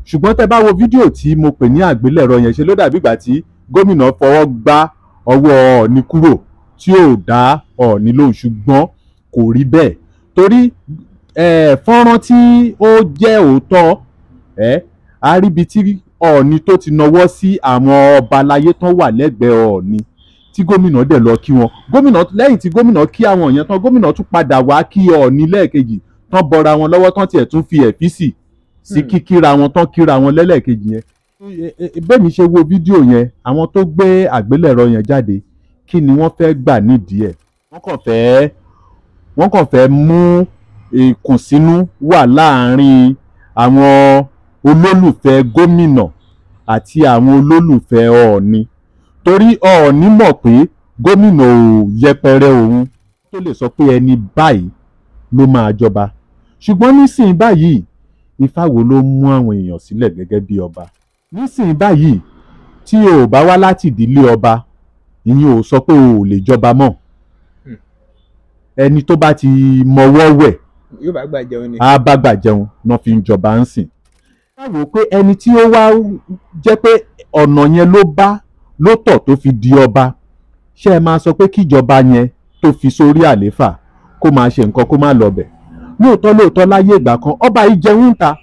Ṣùgbọ́n tẹ́ bá wo fídíò tí mo pè ní àgbélẹ̀rọ yẹn, ṣe ló dàbí ìgbà tí gómìnà fọwọ́ gbá ọwọ́ Ọọ̀ni kúrò tí ò dá Ọọ̀ni lóhùn, ṣùgbọ́n kò rí bẹ́ẹ̀, torí fọ́nrán tí ó jẹ́ òótọ́ a rí ibi tí Ọọ̀ni tó ti nawọ́ sí àwọn ọba aláyé tán wà lẹ́gbẹ̀ẹ́ Ọọ̀ni, tí gómìnà dẹ̀ lọ kí wọn. Gómìnà, lẹ́yìn tí gómìnà kí àwọn yẹn tán, gómìnà tún padà wá kí Ọọ̀ni lẹ́ẹ̀kejì, tán bọra wọn lọ́wọ́ tán, tiẹ̀ tún fi ẹ̀físì sí kíkíra wọn tán, kíra wọn lẹ́lẹ́kejì yẹn. Bẹ́ẹ̀ mi ṣe wo fídíò yẹn, àwọn tó gbé àgbélẹ̀rọ yẹn jáde, kí ni wọ́n fẹ́ gbà nídìí ẹ̀? Wọ́n kàn fẹ́ mú ìkùnsínú wà láàárín àwọn olólùfẹ́ gómìnà àti àwọn olólùfẹ́ Ọọ̀ni, torí Ọọ̀ni mọ̀ pé gómìnà ò yẹpẹrẹ òun tó lè sọ pé ẹni báyìí ló máa jọba. Ṣùgbọ́n nísìnyí báyìí, Ifá wo ló mú àwọn èèyàn sílẹ̀ gẹ́gẹ́ bí ọba? Nísìnyí báyìí, tí o ò bá wá láti ìdílé ọba, ìyẹn ò sọ pé o ò lè jọba mọ́. Ẹni tó bá ti mọwọ́ wẹ̀ yóò bá gbà jẹun ni. Á bá gbà jẹun náà fi ń jọba ń sìn. Báwo pé ẹni tí ó wá jẹ́ pé ọ̀nà yẹn ló bá ló tọ̀ tó fi di ọba, ṣé ẹ máa sọ pé kíjọba yẹn tó fi sórí àléfà kó máa ṣe nǹkan kó má lọ bẹ̀? Lóòótọ́ lóòótọ́, láyé ìgbà kan, ọba yìí jẹun ń ta,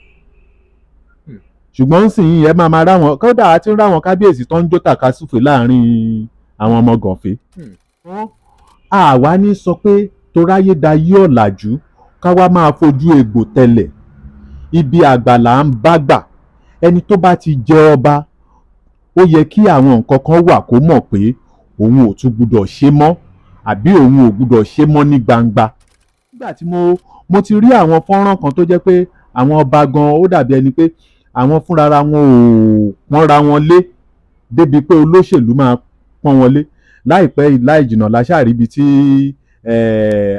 ṣùgbọ́n nísìnyí ẹ máa máa ráwọn, kódà a ti ń ráwọn kábíyèsí tó ń jó tàkasúfè láàrin àwọn ọmọ gànfẹ́. Àwa ní sọ pé toráyé dayé ọ̀làjú, ká wá máa fojú egbò tẹlẹ̀. Ibi àgbà là ń bá gbà. Ẹni tó bá ti jẹ ọba, ó yẹ kí àwọn nǹkan kan wà kó mọ̀ pé òun ò tún gbúdọ̀ ṣe mọ́, àbí òun ò gbúdọ̀ ṣe mọ́ ní gbangba. Nígbà tí mo ti rí àwọn fọ́nrán kan tó jẹ́ pé àwọn ọba gan, ó dàbí ẹni pé àwọn fúnrara wọn ò pọ́nra wọn lé débi pé olóṣèlú máa pọ́n wọn lé. Láìpẹ́ láì jìnnà, la ṣáà rí ibi tí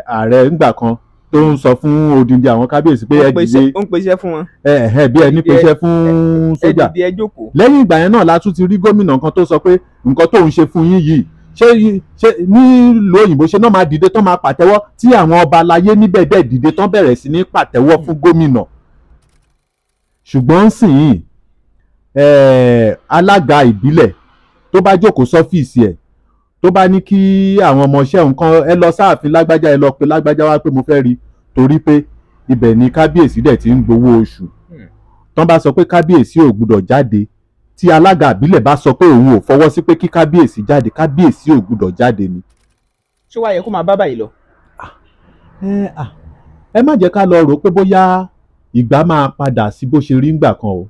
ààrẹ ńgbà kan tó ń sọ fún odindi àwọn kábíyèsí pé ẹ dìde. Ó ń pèsè fún wọn. Ẹ bí ẹni pèsè fún ẹ sójà. Dìde, ẹ jókòó. Lẹ́yìn ìgbà yẹn náà la tún ti rí gómìnà kan tó sọ pé nǹkan tó ń ṣe fún yín yìí, ṣé nílùú òyìnbó ṣe náà máa dìde tán máa pàtẹ́wọ́, tí àwọn ọba aláyé níbẹ̀ dẹ̀ dìde tán bẹ̀rẹ̀ sí ní pàtẹ́wọ́ fún gómìnà. Ṣùgbọ́n sìn alága ìbílẹ̀ tó bá jókòó sọ́fíìsì ẹ̀, tó bá ní kí àwọn ọmọọṣẹ́ nǹkan ẹ lọ sáàfin lágbájá, ẹ lọ pé lágbájá wá pé mo fẹ́ rí, torí pé ibẹ̀ ni kábíyèsí dẹ̀ ti ń gbowó oṣù, tán bá sọ pé kábíyèsí ò gbúdọ̀ jáde, tí alága àbílẹ̀ bá sọ pé òun ò fọwọ́ sí pé kí kábíyèsí jáde, kábíyèsí ò gbúdọ̀ jáde ni. Ṣé wàá yẹ kó máa bá báyìí lọ? Ẹ má jẹ́ ká lọ rò pé bóyá ìgbà máa padà sí bó ṣe rí ńgbà kan o.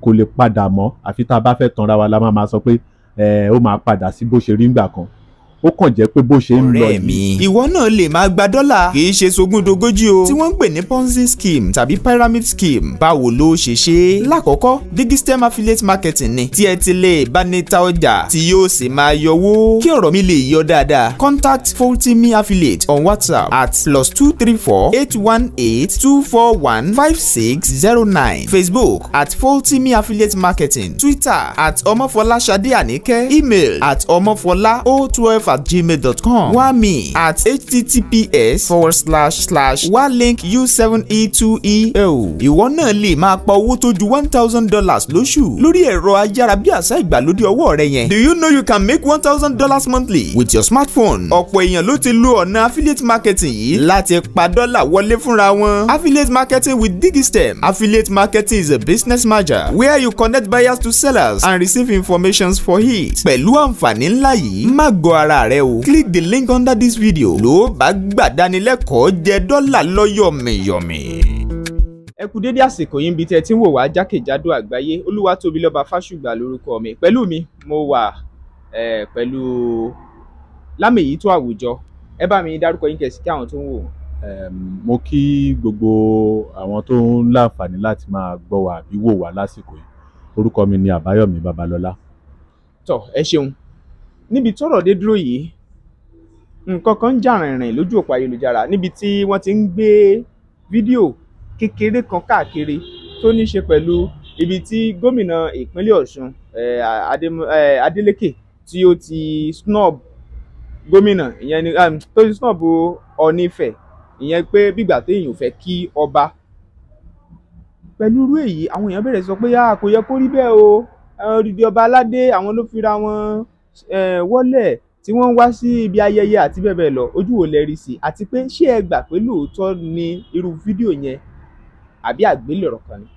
Kò lè padà mọ́, àfi tá a bá fẹ́ tanra wa la máa máa sọ pé ó máa padà sí bó ṣe rí ńgbà kan. Ó kàn jẹ́ pé bó ṣe ń lọ Ọ̀rẹ́ yìí. mi, ìwọ náà lè máa gba dọ́là, kì í ṣe sogúndogójì o, tí wọ́n ń pè ní Ponzi scheme tàbí pyramid scheme. Báwo ló ṣe ṣe é? Lákọ̀ọ́kọ́, Digistem affiliate marketing ni tí ẹ ti lè bá ní ta ọjà tí yóò sì máa yọwó. Kí ọ̀rọ̀ mi lè yọ dáadáa, contact Foltimi Affiliate on WhatsApp at +234 818 241 5609, Facebook at Foltimi Affiliate Marketing, Twitter at Ọmọfọláṣadé Àníkẹ́, email at ọmọfọlá o12@gmail.com, wami at https://walink u7e2eo. Ìwọ náà lè máa pa owó tó ju $1,000 lóṣù lórí ẹ̀rọ ayárabíàṣá ìgbàlódé ọwọ́ rẹ yẹn. Do you know you can make $1,000 monthly with your smartphone? Ọ̀pọ̀ èèyàn ló ti lo ọ̀nà affiliate marketing yìí láti pa dọ́là wọlé fúnra wọn. Affiliate marketing with Digistem. Affiliate marketing is a business merger where you connect buyers to sellers and receive informations for it. Pẹ̀lú àǹfààní ńlá yìí, má gọ ara rẹ o. Click the link under this video ló bá gbàdánilẹ́kọ̀ọ́ jẹ dọ́là lọ́yọ̀mìyọ̀mì. Ẹ kú dédé àsìkò yìí níbi tí ẹ ti ń wò wá jákèjádò àgbáyé. Olúwatóbilọ́ba Fásùgbà lórúkọ mi. Pẹ̀lú mi, mo wà pẹ̀lú lámèyító àwùjọ. Ẹ bá mi dárúkọ yín kẹsì kí àwọn tó ń wò. Mo kí gbogbo àwọn tó ń láǹfààní láti máa gbọ́ wa àbí wò wá lásìkò yìí. Orúkọ mi ni Àbáyọ̀mí Babalọ́lá. Tọ, ẹ ṣeun. Níbi tọ́rọ̀ dé dúró yìí, nǹkan kan ń jà rìnrìn lójú òpó ayélujára níbi tí wọ́n ti ń gbé fídíò kékeré kan káàkiri tó ní í ṣe pẹ̀lú ibi tí gómìnà ìpínlẹ̀ Ọ̀ṣun Adeleke tí ó ti snub gómìnà, ìyẹn ni tó ti snub Ọọ̀ni Ifẹ̀, ìyẹn pé bígbà téèyàn ò fẹ́ kí ọba. Pẹ̀lú irú èyí, àwọn èèyàn bẹ̀rẹ̀ sọ pé kò yẹ kó rí bẹ́ẹ̀ o, odidi ọba aládé àwọn ló fira wọn wọ́lẹ̀ tí wọ́n ń wá sí ibi ayẹyẹ àti bẹ́ẹ̀ bẹ́ẹ̀ lọ. Ojú wo lẹ rí sí, àti pé ṣé ẹ gbà pé lóòótọ́ ni irú fídíò yẹn àbí àgbélẹ̀rọ kan ni?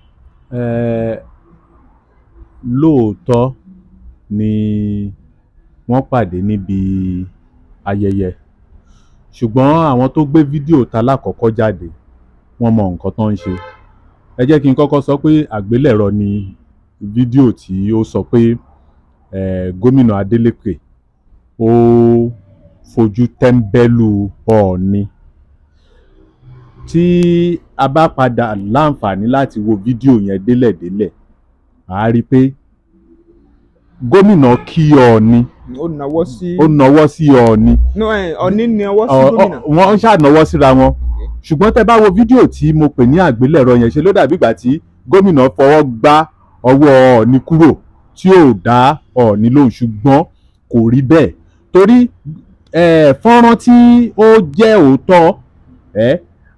Lóòótọ́ ni wọ́n pàdé níbi ayẹyẹ, ṣùgbọ́n àwọn tó gbé fídíò ta lákọ̀ọ́kọ́ jáde wọ́n mọ nǹkan tó ń ṣe. Ẹ jẹ́ kí n kọ́kọ́ sọ pé àgbélẹ̀rọ ni fídíò tí ó sọ pé gómìnà Adeleke ó fojú tẹ́ńbẹ́lú Ọọ̀ni. Tí a bá padà láǹfààní láti wo fídíò yẹn délẹ̀délẹ̀, a rí i pé gómìnà kí Ọọ̀ni, ó nawọ́ sí, ó nawọ́ sí Ọọ̀ni. Ọọ̀ni nawọ́ sí gómìnà, wọ́n ṣànawọ́ síra wọn. Ṣùgbọ́n tẹ́ bá wo fídíò tí mo pè ní àgbélẹ̀rọ yẹn, ṣe ló dàbí ìgbà tí gómìnà fọwọ́ gbá ọwọ́ Ọọ̀ni kúrò tí ò dá Ọọ̀ni lóhùn, ṣùgbọ́n kò rí bẹ́ẹ̀. Torí fọ́nrán tí ó jẹ́ òótọ́,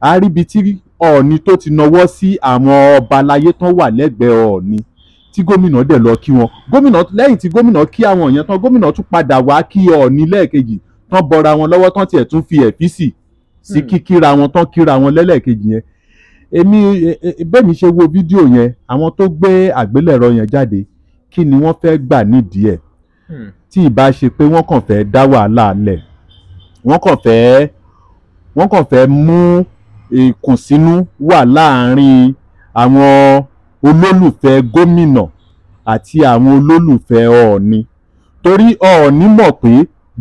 a rí ibi tí Ọọ̀ni tó ti nawọ́ sí àwọn ọba aláyé tán wà lẹ́gbẹ̀ẹ́ Ọọ̀ni tí gómìnà dẹ̀ lọ kí wọn. Gómìnà, lẹ́yìn tí gómìnà kí àwọn yẹn tán, gómìnà tún padà wá kí Ọọ̀ni lẹ́ẹ̀kejì, tán bọra wọn lọ́wọ́, tán tiẹ̀ tún fi ẹ̀físì sí kíkíra wọn, tán kíra wọn lẹ́lẹ́kejì yẹn. Èmi bẹ́ẹ̀ mi ṣe wo fídíò yẹn, àwọn tó gbé àgbélẹ̀rọ yẹn jáde, kí ni wọ́n fẹ́ gbà nídìí ẹ̀? Tí ìbá ṣe pé wọ́n kàn fẹ́ dá wàhálà lẹ̀, wọ́n kàn fẹ́ mú ìkùnsínú wà láàárín àwọn olólùfẹ́ gómìnà àti àwọn olólùfẹ́ Ọọ̀ni. Torí Ọọ̀ni mọ̀ pé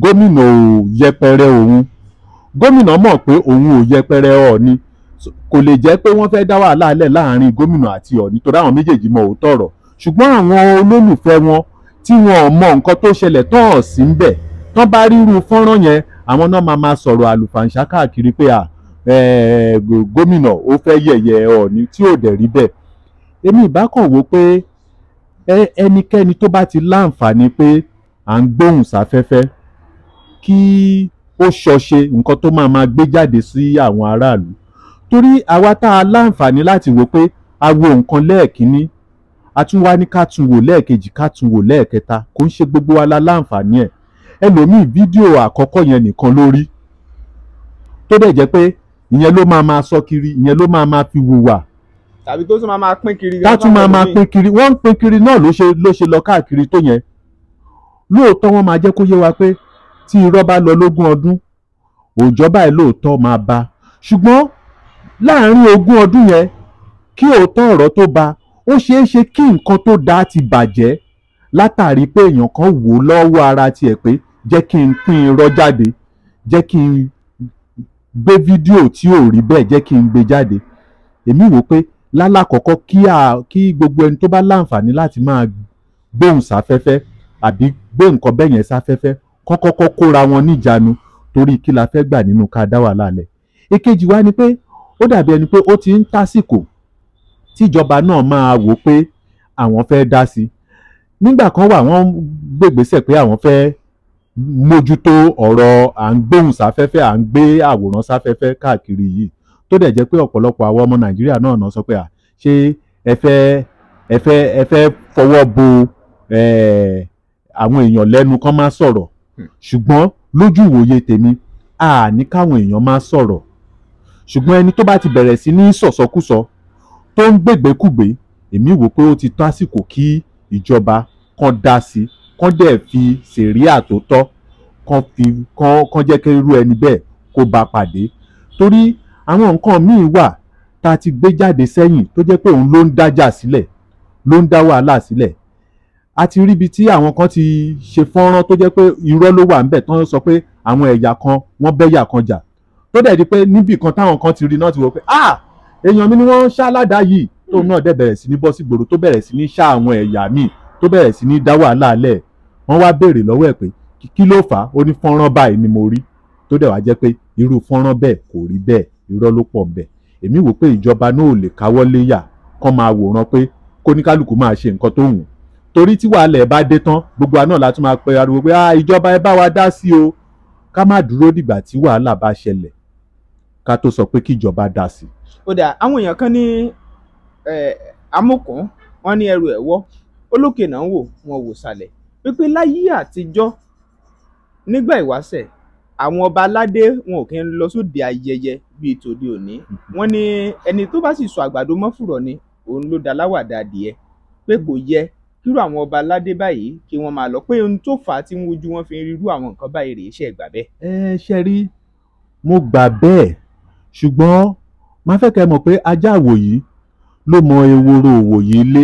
gómìnà ò yẹpẹrẹ òun, gómìnà mọ̀ pé òun ò yẹpẹrẹ Ọọ̀ni. Kò lè jẹ́ pé wọ́n fẹ́ dá wàhálà lẹ̀ láàárín gómìnà àti Ọọ̀ni, torí àwọn méjèèjì mọ̀ òótọ́ ọ̀rọ̀. Ṣùgbọ́n àwọn olólùfẹ́ wọn tí wọn ò mọ nǹkan tó ṣẹlẹ̀ tán ọ̀ sí ń bẹ̀, tán bá ríru fọ́nrán yẹn, àwọn náà máa máa sọ̀rọ̀ àlùfàǹṣá káàkiri pé gómìnà ó fẹ́ yẹ̀yẹ́ Ọọ̀ni, tí ò dẹ̀ rí bẹ́ẹ̀. Èmi ìbá kàn wò pé ẹnikẹ́ni tó bá ti láǹfààní pé à ń gbóhùn sáfẹ́fẹ́, kí ó ṣọṣe nǹkan tó máa máa gbé jáde sí àwọn aráàlú. Torí àwa tá a láǹfààní láti wò pé a wo nǹkan lẹ́ẹ̀kínní, a tún wá ní ká tún wò lẹ́ẹ̀kejì, ká tún wò lẹ́ẹ̀kẹta, kò ń ṣe gbogbo wa la láǹfààní ẹ̀. Ẹlòmíì fídíò àkọ́kọ́ yẹn nìkan ló rí, tó dẹ̀ jẹ́ pé ìyẹn ló máa máa sọ kiri, ìyẹn ló máa máa fi hùwà, tàbí tó tún máa máa pín kiri. Tá tún máa máa pín kiri, wọ́n ń pín kiri náà ló ṣe lọ káàkiri tó yẹn. Lóòótọ́ wọ́n máa jẹ́ kó yé wa pé tí irọ́ bá lọ lógún ọdún, òòjọ́ báyìí lóòótọ́ máa bá. Ṣùgbọ́n láàárín ogún ọdún yẹn, kí òótọ́ ọ̀rọ̀ tó bá, ó ṣeé ṣe kí nǹkan tó dáa ti bàjẹ́ látàrí pé èèyàn kan wò ó lọ́wọ́ ara tiẹ̀ pé jẹ́ kí n pín irọ́ jáde, jẹ́ kí n gbé fídíò tí ò rí bẹ́ẹ̀, jẹ́ kí n gbé jáde. Èmi wò pé lálàkọ́kọ́ kí gbogbo ẹni tó bá láǹfààní láti máa gbóhùn sáfẹ́fẹ́ àbí gbé nǹkan bẹ́ẹ̀ yẹn sáfẹ́fẹ́, kọ́kọ́kọ́ kóra wọn níjàánu, torí kí la fẹ́ gbà nínú ká dá wàhálà lẹ̀. Èkejì wá ni pé ó dàbí ẹni pé ó ti ń tásìkò tíjọba náà máa wò pé àwọn fẹ́ dá sí. Nígbà kan wà wọ́n gbègbèsẹ̀ pé àwọn fẹ́ mójútó ọ̀rọ̀ à ń gbóhùn sáfẹ́fẹ́, à ń gbé àwòrán sáfẹ́fẹ́ káàkiri yìí, tó dẹ̀ jẹ́ pé ọ̀pọ̀lọpọ̀ àwọn ọmọ Nàìjíríà náà sọ pé à ṣé ẹ fẹ́ fọwọ́ bo àwọn èèyàn lẹ́nu kán má sọ̀rọ̀. Ṣùgbọ́n lójú ìwòye tèmi, a ní káwọn èèyàn má sọ̀rọ̀, ṣùgbọ́n ẹni tó bá ti bẹ̀rẹ̀ sí ní sọ̀sọkúsọ tó ń gbègbèkúgbè, èmi wò pé ó ti tó àsìkò kí ìjọba kan dá sí, kan dẹ̀ fi sẹ̀ríà tó tọ́, kan jẹ́ kí irú ẹni bẹ́ẹ̀ kó bá pàdé. Torí àwọn nǹkan míì wà tá a ti gbé jáde sẹ́yìn tó jẹ́ pé òun ló ń dájà sílẹ̀, ló ń dá wàhálà sílẹ̀. A ti ríbi tí àwọn kan ti ṣe fọ́nrán tó jẹ́ pé irọ́ ló wà ńbẹ̀, tán sọ pé àwọn ẹ̀yà kan wọ́n bẹ́yà kan jà, tó dẹ̀ di pé níbì kan táwọn kan ti rí náà ti wò pé ah, èèyàn mi ni wọ́n ń ṣá ládàá yìí, tóun náà dẹ̀ bẹ̀rẹ̀ sí ní bọ́ sí gbòòrò, tó bẹ̀rẹ̀ sí ní ṣá àwọn ẹ̀yà míì, tó bẹ̀rẹ̀ sí ní dá wàhálà lẹ̀. Wọ́n wá béèrè lọ́wọ́ ẹ̀ pé kí ló fà á, ó ní fọ́nrán báyìí ni mo rí, tó dẹ̀ wá jẹ́ pé irú fọ́nrán bẹ́ẹ̀ kò rí bẹ́ẹ̀, irọ́ ló pọ̀ ńbẹ̀. Èmi wò pé ìjọba náà ò lè káwọ́ léyà kán máa wòran pé kóníkálùkù máa ṣe nǹkan tó wù, torí tí wàhálà ẹ̀ bá dé tán, gbogbo wa náà la tún máa pe ariwo pé ah, ìjọba ẹ bá wa dá sí o. Ká má dúró dìgbà tí wàhálà bá ṣẹlẹ̀ ká tó sọ pé kíjọba dá sí. Ó dà, àwọn èèyàn kan ní Amúkùn wọ́n ní ẹrù ẹ̀ wọ́, olókè náà ń wò wọn wò sàlẹ̀, wípé láyé àtijọ́ nígbà ìwáṣẹ̀ àwọn ọba aládé wọn ò kí ń lọ sóde ayẹyẹ bíi tòde òní. Wọ́n ní ẹni tó bá sì sọ àgbàdo mọ́fùrọ̀ ni òun ló da láwàdà adìẹ, pé kò yẹ kírú àwọn ọba aládé báyìí kí wọ́n máa lọ, pé ohun tó fà á tí ń wojú wọn fi ń rírú àwọn nǹkan báyìí rèé. Ṣe gbà bẹ́ẹ̀? Ẹ ṣe rí, mo gbà bẹ́ẹ̀, ṣùgbọ́n máa fẹ́ kẹ́ mọ̀ pé ajá àwòyí ló mọ eworo òwòyí lé.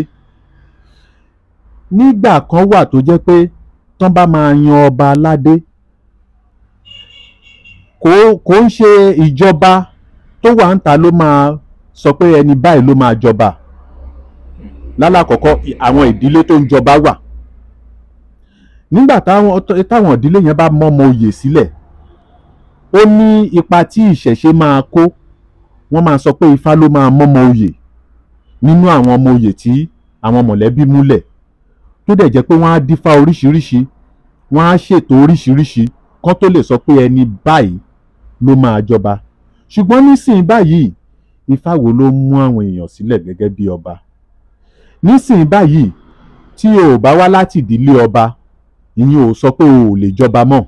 Nígbà kan wà tó jẹ́ pé tán bá máa yan ọba aládé, kò ń ṣe ìjọba tó wà ń ta ló máa sọ pé ẹni báyìí ló máa jọba. Lálàkọ́kọ́ àwọn ìdílé tó ń jọba wà. Nígbà táwọn ìdílé yẹn bá mọ́mọ oyè sílẹ̀, ó ní ipa tí ìṣẹ̀ṣe máa kó. Wọ́n máa sọ pé Ifá ló máa mọ́mọ oyè nínú àwọn ọmọ oyè tí àwọn mọ̀lẹ́bí múlẹ̀, tó dẹ̀ jẹ́ pé wọ́n á dífá oríṣiríṣi, wọ́n á ṣètò oríṣiríṣi kán tó lè sọ pé ẹni báyìí ló máa jọba. Ṣùgbọ́n nísìnyí báyìí, Ifá wo ló mú àwọn èèyàn sílẹ̀ gẹ́gẹ́ bí ọba? Nísìnyí báyìí, tí o ò bá wá láti ìdílé ọba, ìyẹn ò sọ pé o ò lè jọba mọ́.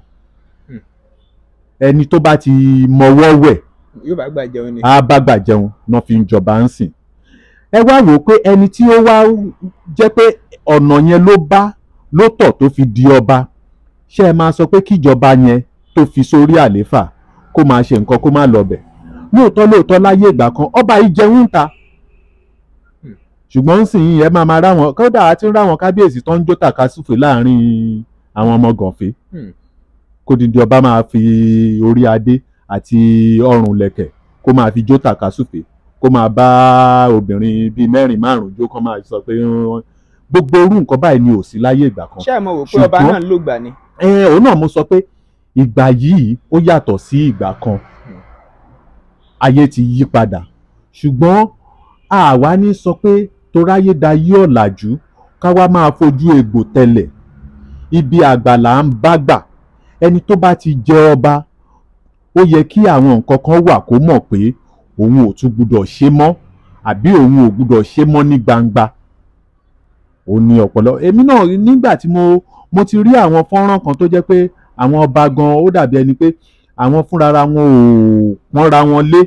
Ẹni tó bá ti mọwọ́ wẹ̀ yóò bá gbà jẹun ni, á bá gbà jẹun náà fi ń jọba ń sìn. Ẹ wá wò ó pé ẹni tí ó wá jẹ́ pé ọ̀nà yẹn ló bá ló tọ̀ tó fi di ọba, ṣé ẹ máa sọ pé kíjọba yẹn tó fi sórí àléfà kó máa ṣe nǹkan kó má lọ bẹ̀? Lóòótọ́ lóòótọ́ láyé ìgbà kan ọba yìí jẹun ń ta, ṣùgbọ́n nsìnyí ẹ máa ráwọn, kódà a ti ń ráwọn kábíyèsí tó ń jó tàkasúfè láàrin àwọn ọmọ gànfẹ́, kódìdí ọba máa fi orí adé àti ọrùn lẹ̀kẹ̀ kó máa fi jó tàkasúfè, kó máa bá obìnrin bíi mẹ́rin márùn-ún jó, kó máa sọ pé gbogbo orú nǹkan báyìí ni ò sí láyé ìgbà kan. Ṣé ẹ mọ̀ wò pé ọba náà ló gbà ni? Òun náà mo sọ pé ìgbà yìí ó yàtọ̀ sí ìgbà kan, ayé ti yí padà. Ṣùgbọ́n àwa ní sọ pé toráyé dayé ọ̀làjú ká wá máa fojú egbò tẹlẹ̀. Ibi àgbà là ń bá gbà. Ẹni tó bá ti jẹ ọba, ó yẹ kí àwọn nǹkan kan wà kó mọ̀ pé òun ò tún gbúdọ̀ ṣe mọ́, àbí òun ò gbúdọ̀ ṣe mọ́ ní gbangba. Ó ní ọ̀pọ̀lọ. Èmi náà nígbà tí mo ti rí àwọn fọ́nrán kan tó jẹ́ pé àwọn ọba gan ó dàbí ẹni pé àwọn fúnrara wọn ò pọ́nra wọn lé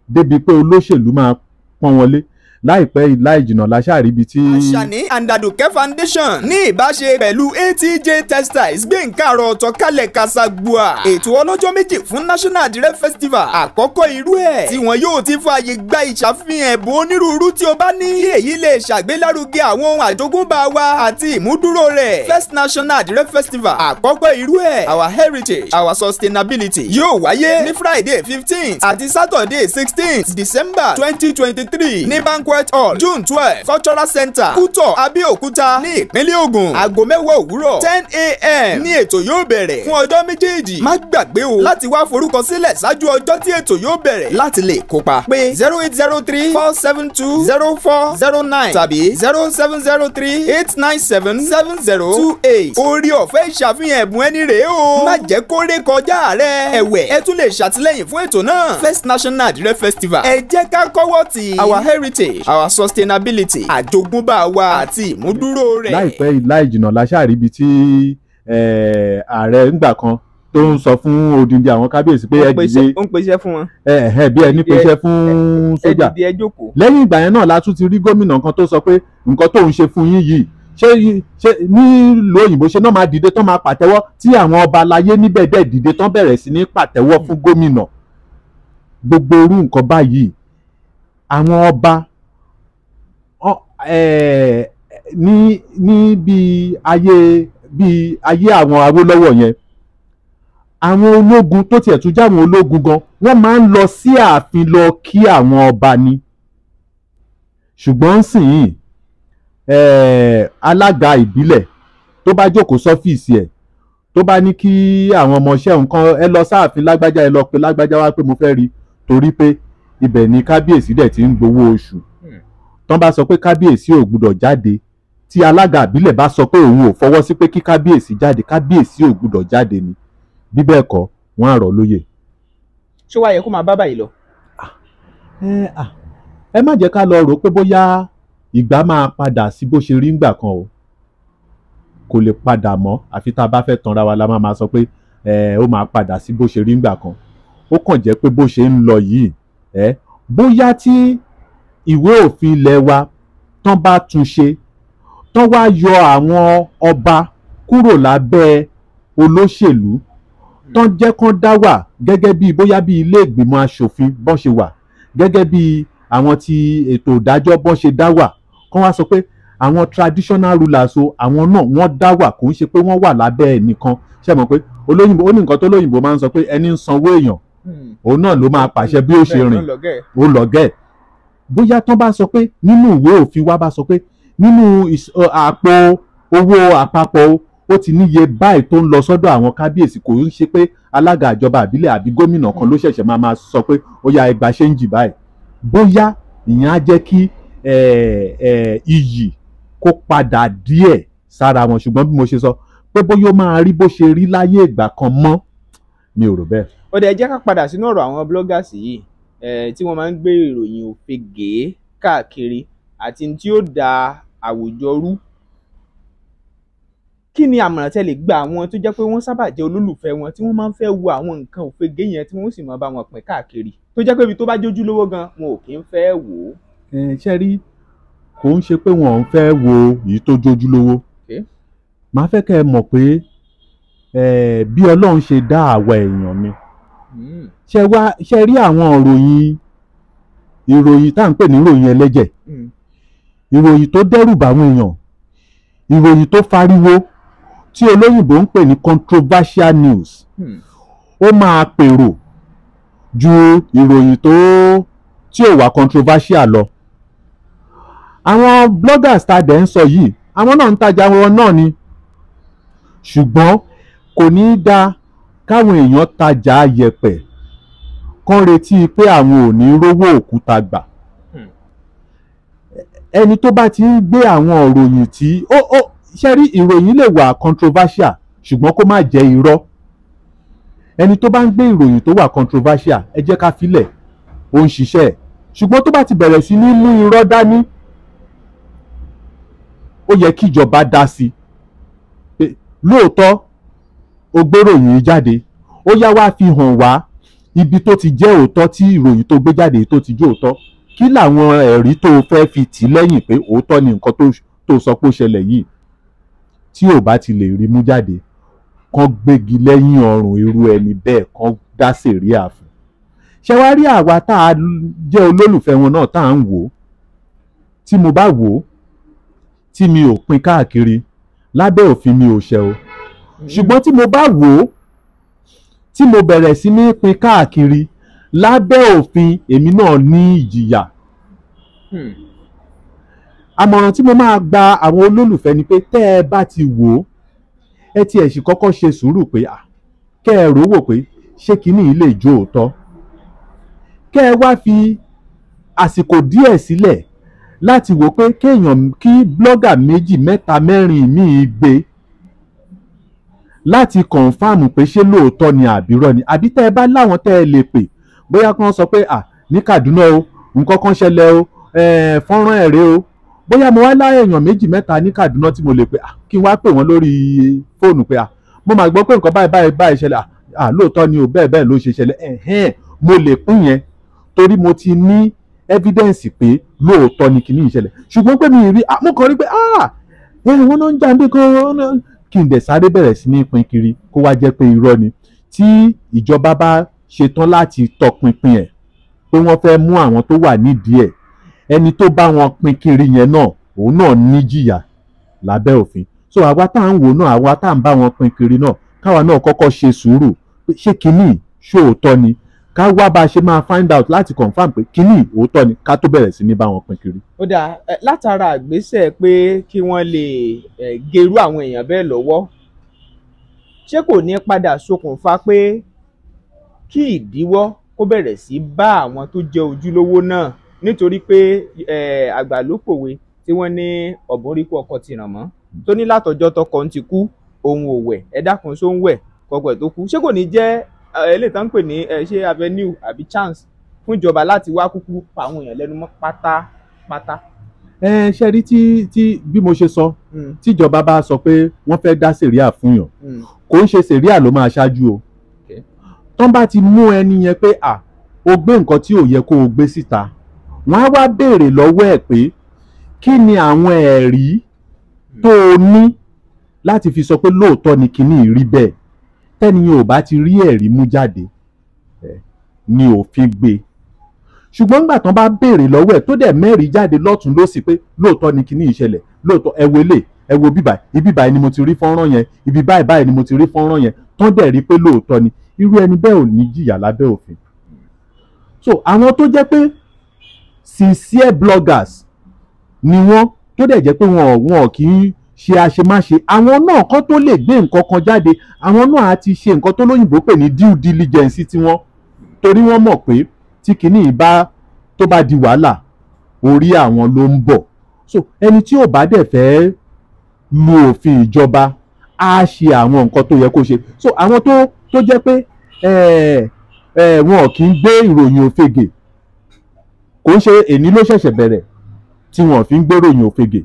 débi pé olóṣèlú máa pọ́n wọn lé. Láìpẹ́ láì jìnnà la ṣáà rí ibi tí. Àṣàní and Àdùkẹ́ Foundation ní ìbáṣe pẹ̀lú ATJ Textiles gbé nǹkan àrọ̀ ọ̀tọ̀ kalẹ̀ kàṣàgbùà. Ètò ọlọ́jọ́ méjì fún National Adire Festival àkọ́kọ́ irú ẹ̀ tí wọn yóò ti fààyè gba ìṣàfihàn ẹ̀bùn onírúurú tí o bá ní. Kí èyí lè ṣàgbélárugẹ àwọn ohun àjogúnbá wa àti ìmúdúró rẹ̀. First National Adire Festival àkọ́kọ́ irú ẹ̀, our heritage, our sustainability yóò wáyé ní Friday 15th àti Saturday 16th December 2023 ní banquet Hall, June 12, Cultural Center, Kútọ̀, Abẹ́òkúta ní ìpínlẹ̀ Ògùn. Aago mẹ́wàá òwúrọ̀ 10 a.m. ní ètò yóò bẹ̀rẹ̀ fún ọjọ́ méjèèjì. Má gbàgbé o láti wá forúkọ sílẹ̀ ṣáájú ọjọ́ tí ètò yóò bẹ̀rẹ̀ láti lè kópa. Pé 0803 472 0409 tàbí 0703 897 7028. Orí ọ̀fẹ́ ìṣàfihàn ẹ̀bùn ẹni rèé o. Má jẹ́ kó ré kọjá rẹ̀. Ẹ̀wẹ̀ ẹ tún lè ṣàtìlẹ́yìn fún ètò náà. First National Adire Festival. Ẹ jẹ́ ká kọ́wọ́ tì. Our heritage, our sustainability, àjogúnbá wa àti ìmúdúró rẹ̀. Láìpẹ́ láì jìnnà la ṣáà rí ibi tí ààrẹ ńgbà kan tó ń sọ fún odindi àwọn kábíyèsí pé ẹ dìde, ó ń pèsè fún wọn. Bí ẹni pèsè fún sójà. Ẹ dìde, ẹ jókòó. Lẹ́yìn ìgbà yẹn náà la tún ti rí gómìnà kan tó sọ pé nǹkan tó ń ṣe fún yín yìí, ṣé nílùú òyìnbó ṣe náà máa dìde tán máa pàtẹ́wọ́, tí àwọn ọba aláyé níbẹ̀ dẹ̀ dìde tán bẹ̀rẹ̀ sí ní pàtẹ́wọ́ fún gómìnà. Gbogbo irú nǹkan báyìí àwọn ọba ní bí ayé àwọn Awólọ́wọ̀ yẹn, àwọn ológun tó tiẹ̀ tún jáwọn ológun gan, wọ́n máa ń lọ sí ààfin lọ kí àwọn ọba ni. Ṣùgbọ́n sìn alága ìbílẹ̀ tó bá jókòó sọ́fíìsì ẹ̀ tó bá ní kí àwọn ọmọọṣẹ́ nǹkan ẹ lọ sáàfin lágbájá, ẹ lọ pé lágbájá wá pé mo fẹ́ rí, torí pé ibẹ̀ ni kábíyèsí dẹ̀ ti ń gbowó oṣù. Tán bá sọ pé kábíyèsí ò gbúdọ̀ jáde, tí alága àbílẹ̀ bá sọ pé òun ò fọwọ́ sí pé kí kábíyèsí jáde, kábíyèsí ò gbúdọ̀ jáde ni. Bí bẹ́ẹ̀ kọ́, wọ́n á rọ̀ lóyè. Ṣé wàá yẹ kó máa bá báyìí lọ? Ẹ má jẹ́ ká lọ rò pé bóyá Ìgbà máa padà sí bó ṣe rí ńgbà kan o, kò lè padà mọ́. Àfi tá a bá fẹ́ tanra wa la máa sọ pé ó máa padà sí bó ṣe rí ńgbà kan. Ó kàn jẹ́ pé bó ṣe ń lọ yìí, bóyá tí ìwé òfin ilẹ̀ wa tán bá tún ṣe, tán wá yọ àwọn ọba kúrò lábẹ́ olóṣèlú, tán jẹ́ kán dá wà gẹ́gẹ́ bí bóyá bí ilé ìgbìmọ̀ aṣòfin bọ́n ṣe wà, gẹ́gẹ́ bí àwọn ti ètò ìdájọ́ bọ́n ṣe dá wà, kán wá sọ pé àwọn traditional rulers o, àwọn náà wọ́n dá wà, kò ń ṣe pé wọ́n wà lábẹ́ ẹnìkan. Ṣe mọ̀ pé olóyìnbó ó ní nǹkan tó lóyìnbó máa ń sọ pé ẹni ń sanwó èèyàn òun náà ló máa pàṣẹ bí ó ṣe rìn, ó lọ́gẹ̀. Bóyá tán bá sọ pé nínú ìwé òfin wa bá sọ pé nínú àpò owó àpapọ̀ ó ti níye báyìí tó ń lọ sọ́dọ̀ àwọn kábíyèsí, kò ń ṣe pé alága ìjọba àbílẹ̀ àbí gómìnà kan ló ṣẹ̀ṣẹ̀ máa sọ pé ó yá ẹ gba ṣéǹjì báyìí. Bóyá ìyẹn á jẹ́ kí iyì kó padà díẹ̀ sára wọn. Ṣùgbọ́n bí mo ṣe sọ pé bóyá ó máa rí bó ṣe rí láyé ìgbà kan mọ́, mi ò rò bẹ́ẹ̀. Ó dẹ̀ jẹ́ ká padà sínú ọ̀rọ̀ àwọn bloggers yìí tí wọ́n máa ń gbé ìròyìn òfegè káàkiri àti tí ó da àwùjọ rú. Kí ni àmọ̀ràn tẹ́ lè gba àwọn tó jẹ́ pé wọ́n sábà jẹ́ olólùfẹ́ wọn tí wọ́n máa ń fẹ́ wo àwọn nǹkan òfegè yẹn tí wọ́n sì máa bá wọn pín káàkiri, tó jẹ́ pé ibi tó bá jójú lówó gan wọn ò kí ń fẹ́ wò ó? Ṣe rí, kò ń ṣe pé wọn ò ń fẹ́ wo èyí tó jójú lówó. Màá fẹ́ kẹ́ ẹ mọ̀ pé bí Ọlọ́run ṣe dá àwa èèyàn ni. Ṣe rí àwọn ìròyìn tá à ń pè ní ìròyìn ẹlẹ́jẹ̀, ìròyìn tó dẹ́rù bà àwọn èèyàn, ìròyìn tó fariwo tí olóyìnbó ń pè ní controversial news, ó máa pèrò ju ìròyìn tó tí ò wà controversial lọ. Àwọn bloggers tá a dẹ̀ ń sọ yìí, àwọn náà ń tajà wọn náà ni, ṣùgbọ́n kò ní í da káwọn èèyàn tajà yẹ̀pẹ̀ kán retí pé àwọn ò ní rówó òkúta gbà. Ẹni tó bá ti ń gbé àwọn ìròyìn tí ó ṣe rí, ìròyìn lè wà controversial ṣùgbọ́n kó má jẹ́ irọ́. Ẹni tó bá ń gbé ìròyìn tó wà controversial, ẹ jẹ́ ká filẹ̀, ó ń ṣiṣẹ́. Ṣùgbọ́n tó bá ti bẹ̀rẹ̀ sí ní mú irọ́ dání, ó yẹ kí ìjọba dá sí i. Lóòótọ́ ó gbéròyìn jáde, ó yá wá fi hàn wá ibi tó ti jẹ́ òótọ́, tí ìròyìn tó gbé jáde tó ti jẹ́ òótọ́, kí làwọn ẹ̀rí tó fẹ́ fi tì lẹ́yìn pé òótọ́ ni nǹkan tó sọ pé ó ṣẹlẹ̀ yìí. Tí ò bá ti lè rí mú jáde, kán gbégi lẹ́yìn ọrùn irú ẹni bẹ́ẹ̀, kán dá sẹ̀ríà fún. Ṣé wá rí àwa tá a jẹ́ olólùfẹ́ wọn náà tá à ń wò ó, tí mo bá wò ó tí mi ò pín káàkiri, lábẹ́ òfin mi ò ṣẹ̀ o. Ṣùgbọ́n tí mo bá wò ó tí mo bẹ̀rẹ̀ sí ní pín káàkiri, lábẹ́ òfin èmi náà ní ìjìyà. Àmọ̀ràn tí mo máa gba àwọn olólùfẹ́ ni pé tẹ́ ẹ bá ti wò ó, ẹ tiẹ̀ sì kọ́kọ́ ṣe sùúrù pé kẹ́ ẹ rò wò pé ṣé kinní yìí lè jó òótọ́, kẹ́ ẹ wá fi àsìkò díẹ̀ sílẹ̀ láti wò pé kéèyàn kí blọ́gà méjì mẹ́ta mẹ́rin míì gbé láti kọ̀nfàmù pé ṣé lóòótọ́ ni àbírọ́ ni. Àbí tẹ́ ẹ bá láwọn tẹ́ ẹ lè pè, bóyá kán sọ pé ní Kaduna o, nǹkan kan ṣẹlẹ̀ o, fọ́nrán ẹ̀ rèé o, bóyá mo wá láyé èèyàn méjì mẹ́ta ní Kaduna tí mo lè pè, kí n wá pè wọ́n lórí fóònù pé mo máa gbọ́ pé nǹkan báyìí báyìí báyìí ṣẹlẹ̀, lóòótọ́ ni o, bẹ́ẹ̀ bẹ́ẹ̀ ló ṣe ṣẹlẹ̀, ẹ̀hẹ́n mo lè pín yẹn torí mo ti ní evidence pé lóòótọ́ ni kìíní ìṣẹ̀lẹ̀. Ṣùgbọ́n pé mi rí, mo kàn rí pé wọ́n náà ń jà níbi kan, kí n dẹ̀ sáré bẹ̀rẹ̀ sí ní pín kiri kó wá jẹ́ pé irọ́ ni. Tí ìjọba bá ṣetán láti tọpinpin ẹ̀ pé wọ́n fẹ́ mú àwọn tó wà nídìí ẹ̀, ẹni tó bá wọn pín kiri yẹn náà òun náà níjìyà lábẹ́ òfin. So àwa tá à ń wò náà, àwa tá à ń bá wọn pín kiri náà, káwa náà kọ́kọ́ ṣe sùúrù pé ṣé kinní ṣóòótọ́ ni, ká wá bá a ṣe máa find out láti confirm pé kinní òótọ́ ni ká tó bẹ̀rẹ̀ sí ní bá wọn pín kiri. Ó dáa, látara àgbésẹ̀ pé kí wọ́n lè gerú àwọn èèyàn bẹ́ẹ̀ lọ́wọ́, ṣé kò ní padà ṣokùnfà pé kí ìdíwọ́ kó bẹ̀rẹ̀ sí bá àwọn tó jẹ́ ojúlówó náà, nítorí pé àgbà ló pòwe tí wọ́n ní ọ̀bùn rí kú ọkọ ti ràn mọ́, tó ní látọjọ́ tọkọ ń ti kú òun ò wẹ̀, ẹ dákun ṣó ń wẹ̀ kọkọ ẹ̀ tó kú. Ṣé kò ní jẹ́ eléyìí tá ń pè ní ṣé avenue àbí chance fún ìjọba láti wá kúkú pa àwọn èèyàn lẹ́nu mọ́ pátápátá? Ẹ ṣe rí, tí bí mo ṣe sọ, tíjọba bá sọ pé wọ́n fẹ́ dá sẹ̀ríà fún yàn, kò ń ṣe sẹ̀ríà ló máa ṣáájú o. Tán bá ti mú ẹni yẹn pé à o gbé nǹkan tí ò yẹ kó o gbé síta, wọ́n á wá béèrè lọ́wọ́ ẹ̀ pé kí ni àwọn ẹ̀rí tó o ní láti fi sọ pé lóòótọ́ ni kinní rí bẹ́ẹ̀. Tẹ́ni yẹn ò bá ti rí ẹ̀rí mú jáde, ni òfin gbé. Ṣùgbọ́n nígbà tán bá béèrè lọ́wọ́ ẹ̀, tó dẹ̀ mẹ́rìí jáde lọ́tún lósì pé lóòótọ́ ni kinní ìṣẹ̀lẹ̀, lóòótọ́, ẹ wo ilé, ẹ wo bíbà, ibi báyìí ni mo ti rí fọ́nrán yẹn, ibi báyìí báyìí ni mo ti rí fọ́nrán yẹn, tán dẹ̀ rí pé lóòótọ́ ni, irú ẹni bẹ́ẹ̀ ò ní jìyà lábẹ́ òfin. So àwọn tó jẹ́ pé sincere bloggers ni wọ́n, tó dẹ̀ jẹ́ pé wọn kì í ṣe àṣemáṣe, àwọn náà kọ́ tó lè gbé nǹkan kan jáde, àwọn náà á ti ṣe nǹkan tó lóyìnbó pè ní due diligence tiwọn, torí wọ́n mọ̀ pé tí kinní yìí bá tó bá di wàhálà, orí àwọn ló ń bọ̀. So ẹni tí ò bá dẹ̀ fẹ́ lu òfin ìjọba, á ṣe àwọn nǹkan tó yẹ kó ṣe. So àwọn tó jẹ́ pé wọn kì í gbé ìròyìn òfegè, kò ń ṣe èní ló ṣẹ̀ṣẹ̀ bẹ̀rẹ̀ tí wọn fi ń gbé ìròyìn òfegè.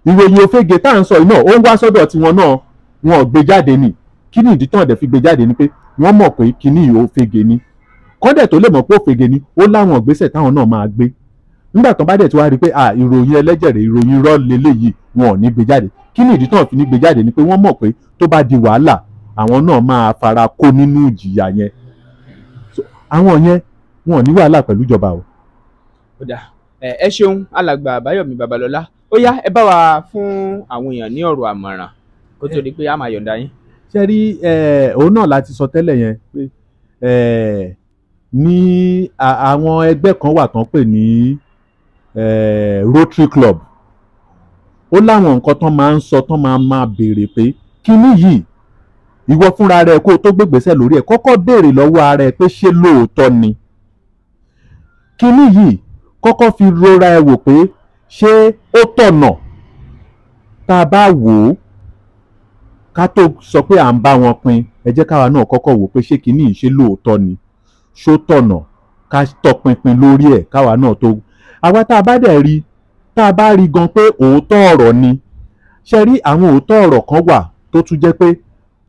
Ìròyìn òfegè tá à ń sọ yìí náà, ó ń wá sọ́dọ̀ tiwọn náà, wọn ò gbé jáde ni. Kí ni ìdí tán dẹ̀ fi gbé jáde? Ni pé wọ́n mọ̀ pé kíní òfegè ni. Kọ́dẹ̀ tó lè mọ̀ pé òfegè ni, ó láwọn ìgbésẹ̀ táwọn náà máa gbé. Nígbà tán bá dẹ̀ tí wàá rí i pé à ìròyìn ẹlẹ́jẹ̀rẹ̀, ìròyìn irọ́ leléyìí, wọn ò ní gbé jáde. Kí ni ìdí tán fi ní gbé jáde? Ni pé wọ́n mọ̀ pé tó bá di wàhálà, àwọn náà máa fara kó nínú ìjìyà yẹn. So àwọn yẹn, wọn ò ní wàhálà pẹ̀lú ìjọba o. Ó dà, ẹ ṣeun, alàgbà Àbáyọ̀mí Babalọ́lá. Ó yá, ẹ bá wa fún àwọn èèyàn ní ọ̀rọ̀ àmọ̀ràn kó tó di pé a máa yọ̀ǹda yín. Ṣe rí, òun náà láti sọ tẹ́lẹ̀ yẹn pé ní àwọn ẹgbẹ́ kan wà tán pè ní Rotary Club. Ó láwọn nǹkan tán máa ń sọ, tán máa béèrè pé kíní yìí, ìwọ fúnra rẹ, kó o tó gbégbèsè lórí ẹ̀, kọ́kọ́ béèrè lọ́wọ́ ara ẹ pé ṣé lóòótọ́ ni kíní yìí. Kọ́kọ́ fi rora ẹ wò pé ṣé ó tọ̀nà. Tá a bá wò ó, ká tó sọ pé à ń bá wọn pín, ẹ jẹ́ káwa náà kọ́kọ́ wò pé ṣé kíní yìí, ṣé lóòótọ́ ni, ṣó tọ̀nà, ká tọpinpin lórí ẹ̀ káwa náà tó. Àwa tá a bá dẹ̀ rí, tá a bá rí gan pé òótọ́ ọ̀rọ̀ ni, ṣe rí, àwọn òótọ́ ọ̀rọ̀ kan wà tó tún jẹ́ pé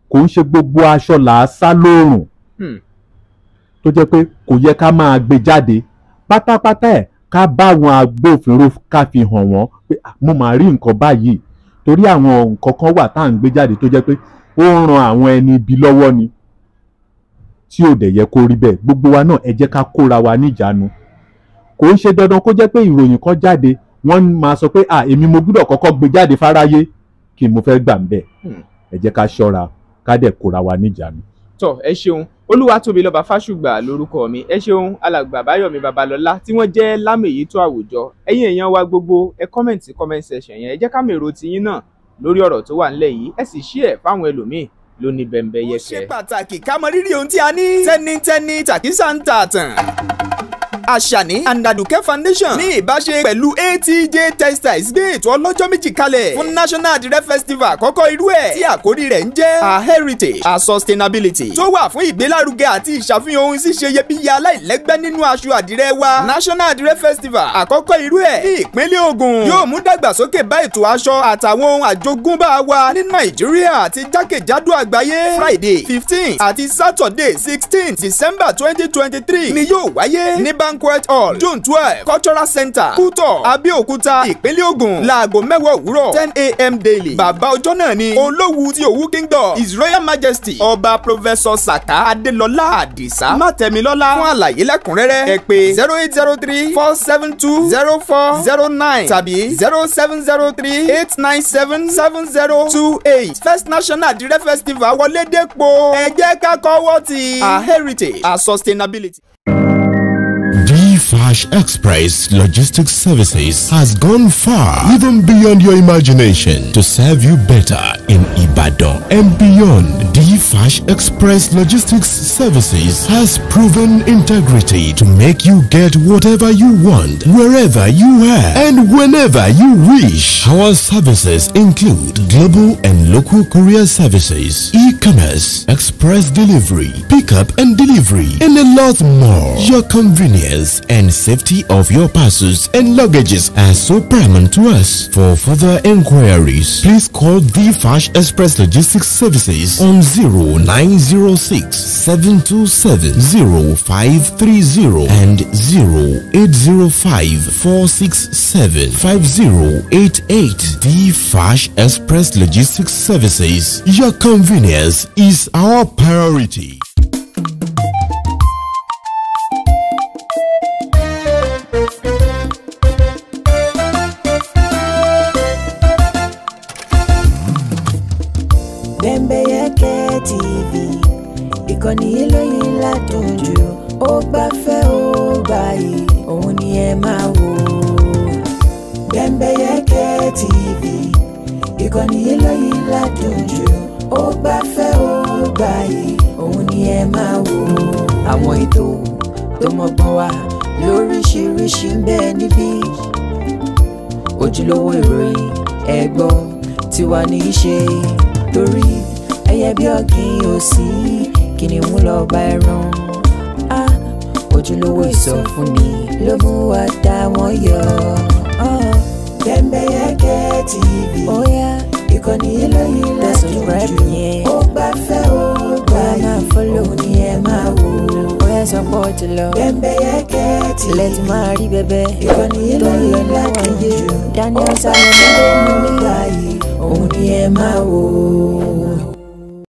kò ń ṣe gbogbo aṣọ là á sá lóòrùn, tó jẹ́ pé kò yẹ ká máa gbé jáde pátápátá ẹ̀. Ká bá àwọn agbófinró, ká fi hàn wọ́n pé, "Ah, mo máa rí nǹkan báyìí," torí àwọn nǹkan kan wà tá à ń gbé jáde tó jẹ́ pé ó ń ran àwọn ẹni ibi lọ́wọ́ ni, tí ò dẹ̀ yẹ kó rí bẹ́ẹ̀. Gbogbo wa náà, ẹ jẹ́ ká kóra wa níjàánu. Kò ń ṣe dandan kó jẹ́ pé ìròyìn kan jáde, wọ́n máa sọ pé à èmi mo gbúdọ̀ kọ́kọ́ gbé jáde fáráyé. Kí mo fẹ́ gbà ń bẹ̀? Ẹ jẹ́ ká ṣọ́ra, ká dẹ̀ kóra wa níjàánu. Tọ, ẹ ṣeun. Olúwatóbilọ́ba Fásùgbà lórúkọ mi. Ẹ ṣeun, alàgbà Báyọ̀mí Babalọ́lá, tí wọ́n jẹ́ lámèyító àwùjọ. Ẹ̀yin èèyàn wa gbogbo, ẹ comment, comment section yẹn. Ẹ jẹ́ ká mèrò tiyín náà lórí ọ̀rọ̀ tó wà ńlẹ̀ yìí. Ẹ sì share fáwọn ẹlòmíì lóní bẹ́ńbẹ́. Ó ṣe yẹkẹ. pàtàkì ká mọ rírì ohun tí a ní. Tẹ́nitẹ́ni tàkísà ń tà tàn. Àṣàní and Àdùkẹ́ Foundation ní ìbáṣe pẹ̀lú ATJ Textiles gbé ètò ọlọ́jọ́ 2 kalẹ̀ fún National Àdìrẹ Festival àkọ́kọ́ irú ẹ̀, tí àkórí rẹ̀ ń jẹ́ Our Heritage, Our Sustainability, tó wà fún ìgbélárugẹ àti ìṣàfihàn ohun ṣíṣe iyebíye aláìlẹ́gbẹ́ nínú aṣọ àdìrẹ wa. National Àdìrẹ Festival àkọ́kọ́ irú ẹ̀ ní ìpínlẹ̀ Ògùn yóò mú dàgbàsókè bá ètò aṣọ àtàwọn ohun àjogúnbá wa ní Nàìjíríà àti jákèjádò àgbáyé. Friday 15 àti Saturday 16 December 2023 ni yóò wáyé ní Banquet Hall, June 12 Cultural Center, Kútọ̀, Abẹ́òkúta, ìpínlẹ̀ Ògùn, láago 10 òwúrọ̀, 10 a.m. daily. Bàbá ọjọ́ náà ni Olówù ti Òwu Kingdom, His Royal Majesty Ọba Professor Saka Adélọlá Àdìsá Mátẹ̀mílọ́lá. Fún àlàyé lẹ́kùnrẹ́rẹ́, ẹ pè 08034720409 tàbí 07038977028. First National Àdìrẹ Festival wọlé dépò. Ẹ jẹ́ ká kọ́wọ́ ti Our Heritage, Our Sustainability. D-Flash Express Logistics Services has gone far, even beyond your imagination, to serve you better. in Ibadan and beyond. Dfash Express Logistics Services has proven integrity to make you get whatever you want, wherever you are, and whenever you wish. Our services include global and local courier services, e-commerce, express delivery, pickup and delivery, and a lot more. Your convenience and safety of your parcels and luggages are so paramount to us. For further inquiries, please call Dfash Express Logistics Services on 0906 727 0530 and 0805 467 5088. Dfash Express Logistics Services. Your convenience is our priority. Bembeyeke TV, ìkànnì eléyìí ládùn jù, ó gbafẹ́ ó gbayì, òun ni ẹ máa wò. Bembeyeke TV, ìkànnì eléyìí ládùn jù, ó gbafẹ́ ó gbayì, òun ni ẹ máa wò. Àwọn ètò tó mọ́gbọ́n wá lóríṣiríṣi ń bẹ níbí, ojúlówó ìròyìn ẹ̀gbọ́ tiwa ní í ṣe, torí ẹyẹ bí ọ̀gìn òsì kìnìún lọ bá ẹran. Á ojúlówó ìsọfúnni ló mú wa dá wọn yọ. Bembeyeke TV, ìkànnì eléyìí ládùn jù, ó gbafẹ́ ó gbayì, òun ni ẹ máa wò. Bembeyeke TV, lẹ́tí máa rí bẹ́bẹ́, ìkànnì eléyìí ládùn jù, ó gbafẹ́ ó gbayì, òun ni ẹ máa wò.